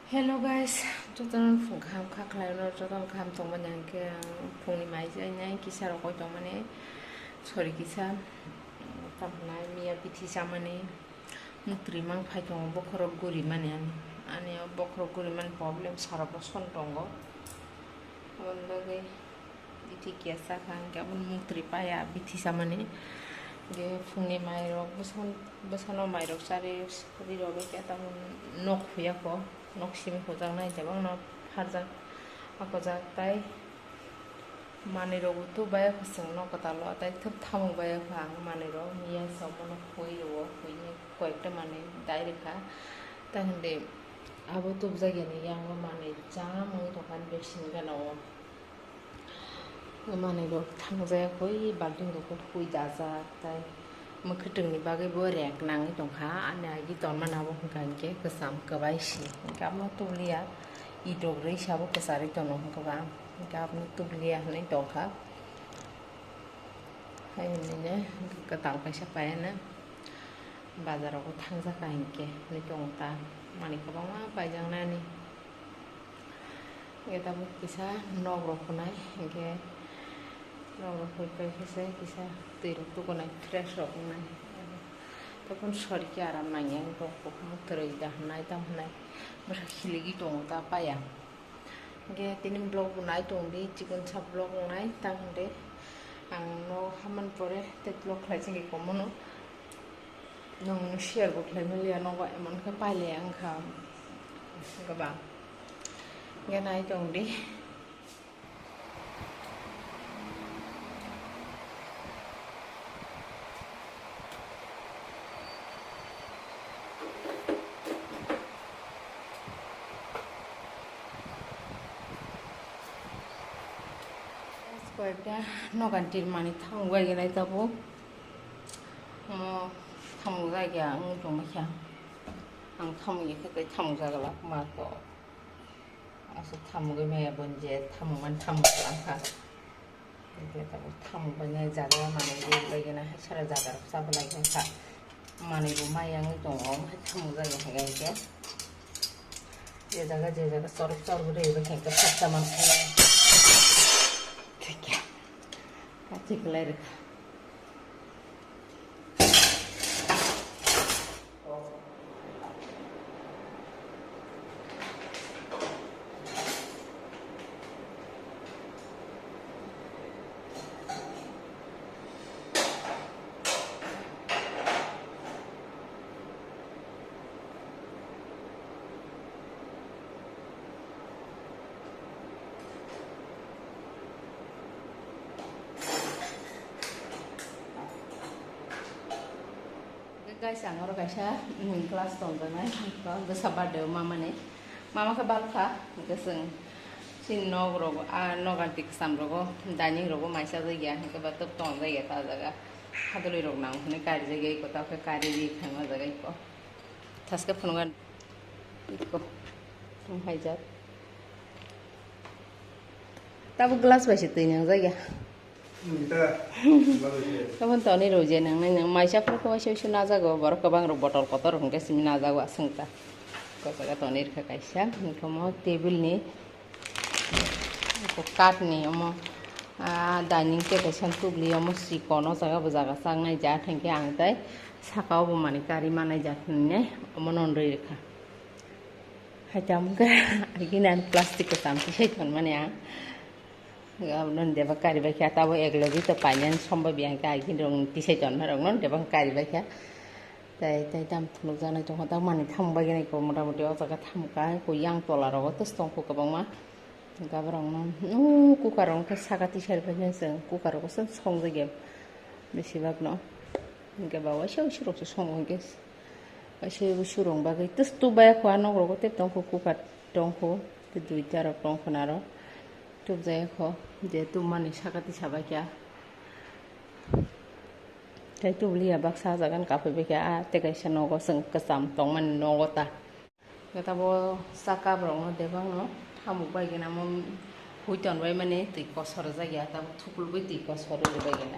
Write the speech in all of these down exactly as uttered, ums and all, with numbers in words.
Hello guys, jotono phung kaham kha khlaino, jotono kaham tongmani hwnkhe ang phungni mai chainai kisa rokoi tongmani, sorry kisa, tamhinai miya bithi chamani muktwi mang phai tongo, bokhorok guri mani ani, ani o bokhorok guri mani problem sara boson tongo, aboni bagwi. Bithi kesa kha, hwnkhe aboni muktwi paya bithi samani. Hwnkhe phungni mairok, bwsano, bwsano mairok chari, ri rwbaikhe tamo nok huya kho, nok simi hujaknai tabangno pharjak, akhojak tai manwirokbo tubaya kho chwng nok kwtalo, tai thwk thamuk baya kho ang manwirok, miya somono hui rwo, huini koyekta manwi dai rwkha, tai hwnkhe abo tubjak yani yango manwi chamung tongkha besi gana o. Manwi rok thangjak koi balting rok koi dajak tai mwkhwtwng ni bagwi bo rek nangwi tongkha ani agi tonmani abo hwnkha hinkhe kwcham kwbai si hinkhe abono tubliya itok rwi sabo kwcharwi tono hwnkhe ba hinkhe abono tubliya hinwi tongkha hai hinwi kwtal kaisa paiya na bazar rogo thangjak kha hinkhe hinwi tongo ta manwi kwbangma paijak nani. Hwnkhe tabuk kisa nok rok hwnai, hwnkhe nok rok hoi pai khe se kisa twi rok tukunai fresh rok wngnai. Tei phano sori khe aram nangya, wngkha muktwi rok da hwnai, tam hwnai, bwsa khiligwi tongo ta paya. Hwnkhe tini vlog bo nai tong di, chikon sa vlog wngnai, tam hwnkhe ang nok hamani pore tei vlog khlai chingwi komono. Nwng share bo khlai maliya nogo emon khe pailaya wngkha goba. Hwnkhe nai tong di. Koyekta nogan tir mani thamuk bai gwnai tabuk. Omo thamuk jagya wng tongma kha. Ang thamuk ya khe tei thamuk jagala ma to. Aswk thamugwi maya boni je thamung mani thamung kwlangkha. Hwnkhe tabuk thamung bai nai jaga manwi rwgwi bai gana hai sara jaga rok chabwlai kha. Manwi bo maya wngwi tongo, omo hai thamung jagwi hai khe. Je jaga je jaga chorok chorok rwgwi bai khe hwnkhe thoksa mankha. Thikya. Kachi kwlai rwkha. Guys, ang oro kaisa, mm, class tongjaknai, bwsa birthday o mamani. Mama khe bal kha, hwnkhe chwng chini nok rogo, a nok anti kwcham rogo, dining rogo mai chajak ya, hwnkhe ba tok tongjak ya ta jaga. Hadwlwi rok nang hwnwi kari jak ya iko, ta khe kari ri thangma jaga iko. Thaske phunukha iko, thum hai jak. Tabuk glass bai se twi nang jak ya. Tabuk toni rw je nang nai nang mai chapra khe waisa waisa na jago, borok kwbang rok botol kotor hwnkhe simi na jago aswk ta. Ko jaga toni rwkha kaisa, hwnkhe omo table ni. Eko katni omo, ah, dining table kaisa tubli omo chikon o jaga bo jaga chaknai ja thangkhe ang tei saka o bo manwi kari manai ja hinwi omo no rwi rwkha. Hai tamo khe agini ani plastic ko tamo tisai tonmani ang. Abono deba kari bai kha tabo ek logi to painani sombai biyang khe agini rok tisai tonma rok no deba kari bai kha. Tai, tai tam phunukjaknai tongkha, tamo manwi thamuk bai gwnai kho, mota moti o jaga thamuk kha, kho yang tola rogo tei tongkho kwbangma. Hwnkhe aborokno, o, cooker rok khe saka tisari bai khe chwng cooker rogo chwng songjakya besibak no. Hwnkhe ba waisa waisa rok se songo hwnkhe, waisa waisa rok bagwi tei tubaya kho, a nok rogo tei tongkho cooker tongkho, tei duita rok tongkho na aro tubjaya kho, je tubmani saka tisa bai kha. Tei tubuliya baksa ah jaga no kaphai bai kha, ah, tei kaisa nogo chwng kwcham tongmani nogo ta. Hwnkhe tabuk saka borokno debakno thamuk bai gwnangma hui tonbaimani twi kosor jakya, tabuk thuklubwi twi kosor rwbaigwna.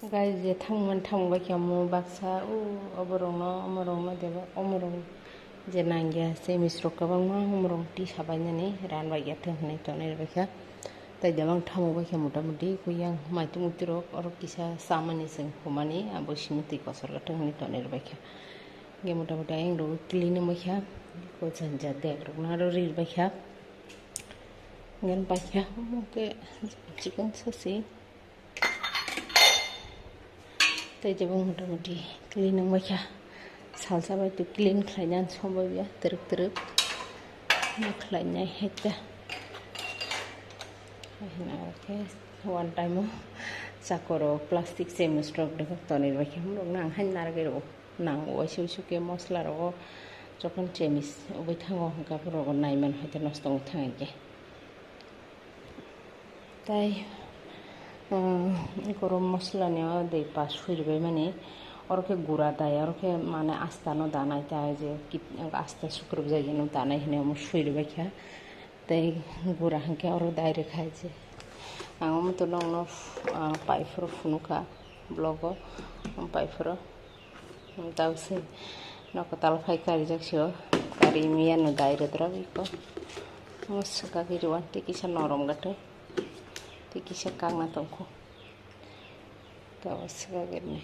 Guys, je thangmani thangbai khe omo baksa, o oborokno, omorokno deba, omorok je nangya, se misrok kwbangma omorok twi sabainani ran bai ya thwng hwnwi tonwi rwbaikha. Tai debang thamuk bai khe mota moti kuyang maitu muitu rok oro kisa chamani chwng humani abo simi twi kochor gotwng hwnwi tonwi rwbaikha. Hwnkhe mota moti ayang rok clean wngbaikha, ko janja dek rokno aro ri rwbaikha. Hwnkhe paikha omo khe chikon sasi. Tei jebo mota moti clean wngbaikha. Salsa bai twi clean khlaina sombai ya twrwk twrwk. Ma khlainai hai ta. Hai hwnwi khe one time o chakoro plastic chamus rok de tonwi rwbaikha. Borokno ang hai narwgwi rwo. Nango waisa waisa khe mosla rogo jokhon chamus wngwi thango hwnkhe aborok naiman hai ta nosto wngwi thang hinkhe. Tai, um, gorom moslani o dei pa sui rwbaimani, oro khe gura dai, oro khe mane asta no danai tai je kit-, asta sukrubjagino danai hinwi omo sui rwbaikha. Tai gura hinkhe oro dai rwkha je. Ang omo to nokno, ah, paiphuru phunukha vlog o, paiphuru. Tausi no kwtal phai karijak sio, kari miya no dai rwdra biko. Mo swkagwi rwang tei kisa norom gato, tei kisa kangna tongkho. Tabo swkagwi rwnai.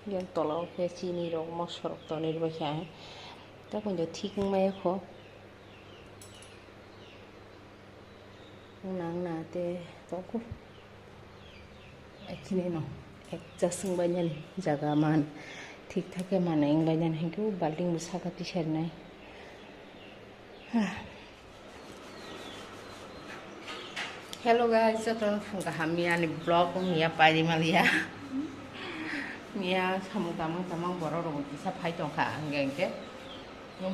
Yang tola o khe chini rok, moso rok tonwi rwbaikha. Tei kunjo thik wngmaya kho. Nang na te tongkho. Ekhineno ek jasung bainani jaga man thik thake manai wng bainani hinkhe o balting bo saka tisarnai. Hello guys, jotono phung kaham, miya ni vlog miya paidi maliya. Miya samung tamung tamang borok rok kisa phai tongkha hingke hingke.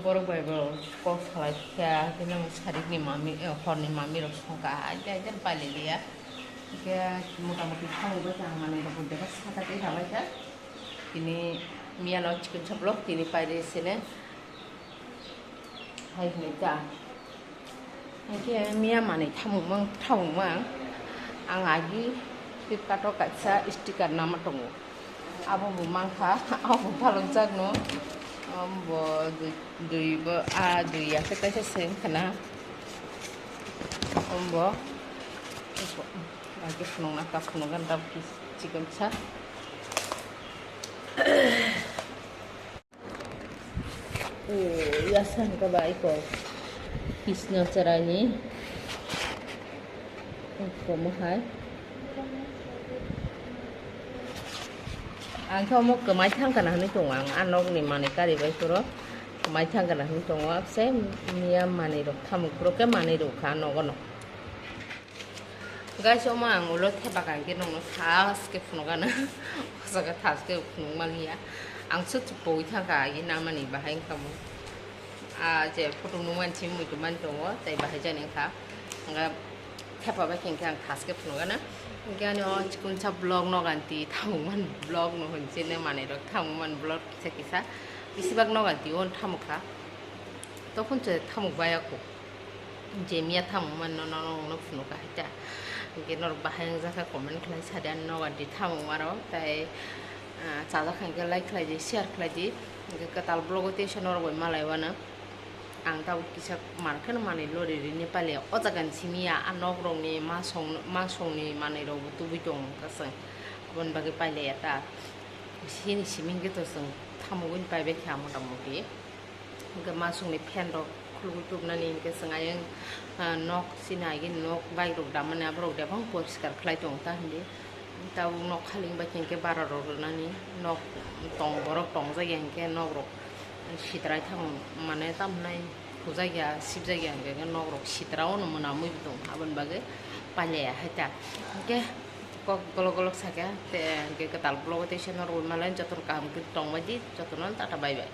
Borok bai bo kok salai kha, khe nang sarik ni mami, eh, hor ni mami rok songkha, aide aide pailai liya. Khe mota moti khamui bai kha, ang manwi rok bo deba saka tei kha bai kha. Tini miya no chikon sa vlog tini paide sene. Hai hwnwi ta. Hingke miya manwi thamung mang, thamung mang. Ang agi Flipkart o kaisa sticker nama tongo. Abo bo mankha, abo bo phalokjakno. Abo bo dui, dui bo, ah, dui ya khe kaisa se wngkha na. Abo bo agi phunukna, ta phunukgani tabuk chikon sa. O, yasa hwnkha ba iko Krishna chwraini komo hai. Ang khe omo kwmai thang kana hwnwi tongo, ang a nokni manwi karibai phuru kwmai thang kana hwnwi tongo, abse miya manwi rok thamuk phuru khe manwi rwkha nogo no. Guys, omo ang ulo thepa kha hwnkhe nokno thas khe phunukgana. O jaga thas khe phunuk manliya. Ang sut sut pogwi thangkha agi namani bahai wngkha mo. Ah, je photo nukmani simi muitu mani tongo, tei bahai jani wngkha. Hwnkhe thepa bai khe hwnkhe ang thas khe phunukgana. Hwnkhe ani o chikon sa vlog noganti thamuk man vlog no hwnchine manwi rok thamuk man vlog kisa kisa. Bisi bak noganti o thamuk kha. Tokon se thamuk baya kho. Je miya thamung mano no, no, no phunukha hai ta. Hingke norok bahai wngjakha comment khlai sadi ani noganti thamung maro. Tai, ah, chajak kha hingke like khlai di, share khlai di. Hingke kwtal vlog o teisa norok bai malai wano. Ang tabuk kisa mar kheno manwi lori rini pailiya. O jaga ni simi ya, a nok rok ni masong, masong ni manwi rok bo tubui tong kasang. Aboni bagwi pailiya ta. Sini simi hingke to chwng thamugwi paibakha mota moti. Hingke masongni fan rok khulugwi tubnani hingke chwng ayang, ah, nok chini agini nok bike rok dammani aborok de bang poriskar khlai tongo ta hindi. Tabuk nok khaling bai hingke bara rok rwnani nok tong borok tongjak ya hingke nok rok sitrai thang mane tamo nai hujakya sibjakya hingke nok rok sitra o no mwnamwi bo tongo aboni bagwi pailiya hai ta. Hingke kok golok golok sakya te hingke kwtal vlog o teisa norok malai jotono kaham khe tongbai di jotono tata bye bye.